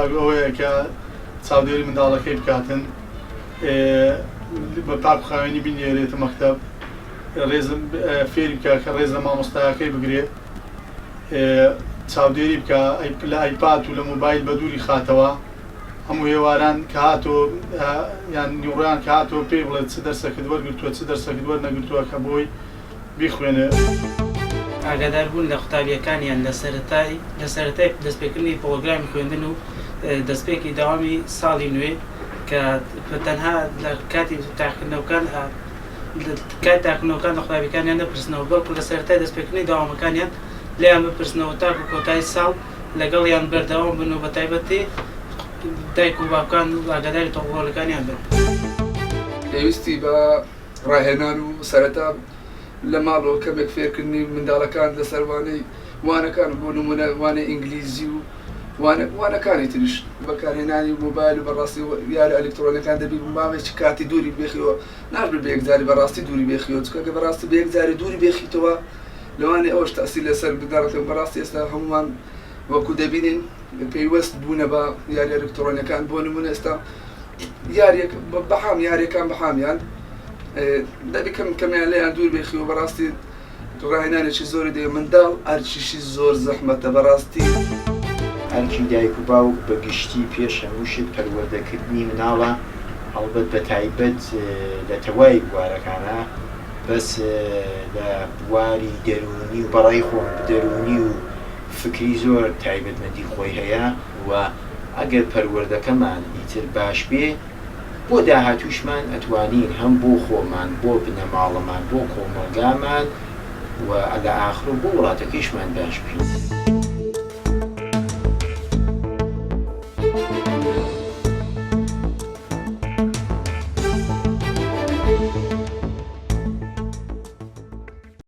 باوک ئەوەیە کە چاودێری منداڵەکەی بکاتن، بە پاک و خاوێنی بینێرێتە مەکتەب، ڕێز فێری بکا کە ڕێز لە مامۆستایەکەی بگرێ، چاودێری بکا، لە ئایپاد و لە مۆبایل بە دووری خاتەوە. هەموو هێواران کە هاتەوە یان نیوڕۆیان کە هاتەوە پێی بڵێت چ دەرسەکت وەرگرتووە چ دەرسەکت وەرنەگرتووە کە بۆی بیخوێنێ. ئاگاداربوون لە قوتابییەکانیان لە سەرەتای لە سەرەتای دەستپێکردنی پڕۆگرامی خوێندن و دەستپێکی دەوامی ساڵی نوێ کە تەنها لە کاتی تاقیکردنەوەکان کاتی تاقیکردنەوەکان لە قوتابیەکانیان نەپرسنەوە بەڵکو لە سەرەتای دەستپێکردنی دەوامەکانیان لێیان بپرسنەوە تاکو کۆتایی ساڵ لەگەڵیان بەردەوام بن و بەتایبەتی دایک و باوکان ئاگاداری ڕۆڵەکانیان بن. پێویستی بە ڕاهێنان و سەرەتا لە ماڵەوە کەمێک فێرکردنی منداڵەکان لەسەر وانەی وانەکان بۆ نمونە وانەی ئینگلیزی و وانە وانەکانی تریش بەکارهێنانی مۆبایل و بەڕاستی یارە ئەلکترۆنەکان دەبی ماوەیەکی کاتی دووری بێخیەوە ناشبێت بە یەکجاری بەڕاستی دووری بێخیەوە چونکە گەر بەڕاستی بە یەکجاری دووری بێخیتەوە لەوانەیە ئەوەش تەئسیر لەسەر منداڵەکە بەڕاستی ئێستا هەموومان وەکو دەبینین پەیوەست بوونە بە یاری ئەلکترۆنەکان بۆ نمونە ئێستا یاریەک بەحام یاریەکان بەحامیان دەبی کەم کەمیان لێیان دوور بێخی و بەڕاستی ڕاهێنانێکی زۆری دەوێت منداڵ ئەرکیشی زۆر زەحمەتە بەڕاستی. ئەرکی دایک و باوک بە گشتی پێش هەموو شت پەروەردەکردنی مناڵە، هەڵبەت بە تایبەت لە تەوای بوارەکانا، بەس لە بواری دەروونی و بەڕای خۆم دەروونی و فکری زۆر تایبەتمەندی خۆی هەیە و ئەگەر پەروەردەکەمان ئیتر باش بێ بۆ داهاتووشمان ئەتوانین هەم بۆ خۆمان بۆ بنەماڵەمان بۆ کۆمەڵگامان و لە ئاخرۆ بۆ وڵاتەکەیشمان باش بین.